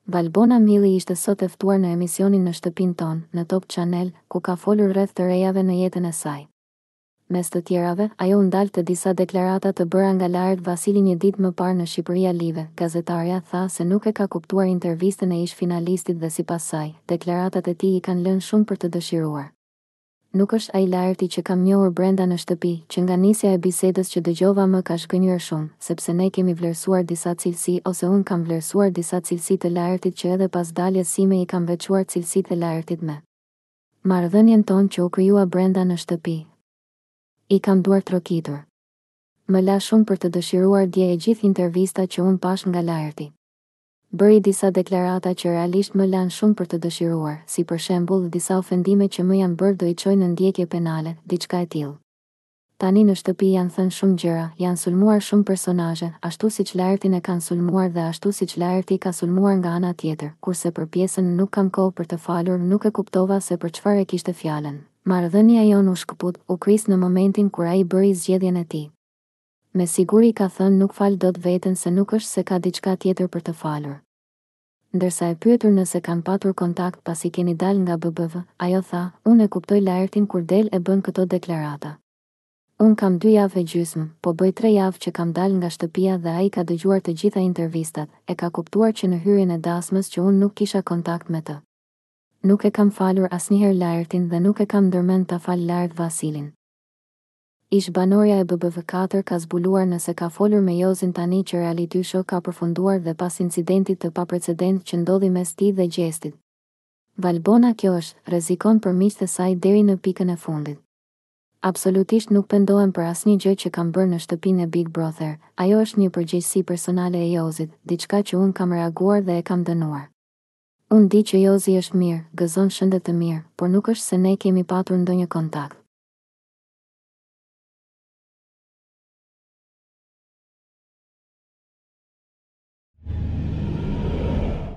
Valbona Mhilli ishte sot e ftuar në emisionin Në Shtëpinë Tonë, në Top Channel, ku ka folur rreth të rejave në jetën e saj. Mes të tjerave, ajo u ndal te disa deklarata të bëra nga Laert Vasili një ditë më parë në Shqipëria Live. Gazetarja tha se nuk e ka kuptuar intervistën e ish-finalistit dhe sipas saj, deklaratat e tij i kanë lënë shumë për të dëshiruar. Nuk është ai Laerti që kam njohur brenda në shtëpi, që nga nisja e bisedës që dëgjova më ka zhgënjyer shumë, sepse ne kemi vlerësuar disa cilësi ose unë kam vlerësuar disa cilësi të Laertit që edhe pas daljes sime i kam veçuar cilësitë e Laertit me marrëdhënien tonë që u krijua brenda në shtëpi. I kam duartrokitur. Më la shumë për të dëshiruar dje e gjithë intervista që unë pashë nga Laerti. Bëri disa deklarata që realisht më lanë shumë për të dëshiruar, si për shembull disa ofendime që më janë bërë do i çoj në ndjekje penale, diçka e tillë. Tani në shtëpi janë thënë shumë gjëra, janë sulmuar shumë personazhe, ashtu siç Laertin e kanë sulmuar dhe ashtu siç Laerti ka sulmuar nga ana tjetër, kurse për pjesën nuk kam kohë për të falur nuk e kuptova se për çfarë e kishte fjalën. Marrëdhënia jonë u shkëput, u kris në momentin kur ai bëri zgjedhjen e tij. Me siguri ka thënë nuk fal dot veten se nuk është se ka diçka tjetër për të falur. Ndërsa e pyetur nëse kanë patur kontakt pasi keni dalë nga BBV, ajo tha, Unë e kuptoj Laertin kur del e bën këto deklarata. Unë kam dy javë e gjysmë, po bëj tre javë që kam dalë nga shtëpia dhe ai ka dëgjuar të gjitha intervistat, e ka kuptuar që në hyrjen e dasmës që unë nuk kisha kontakt me të. Nuk e kam falur asnjëherë Laertin dhe nuk e kam ndërmend ta fal Laert Vasilin. Ish-banorja e BBV 4 ka zbuluar nëse ka folur me Jozin tani që reality show ka përfunduar dhe pas incidentit të paprecedentë që ndodhi mes tij dhe Gjestit. Valbona kjo është, rrezikon për miqtë e saj deri në pikën e fundit. Absolutisht nuk pendohem për asnjë gjë që kam bërë në shtëpinë e Big Brother, ajo është një përgjegjësi personale e Jozit, diçka që unë kam reaguar dhe e kam dënuar. Unë di që Jozi është mirë, gëzon shëndet të mirë, por nuk është se ne kemi patur ndonjë kontakt.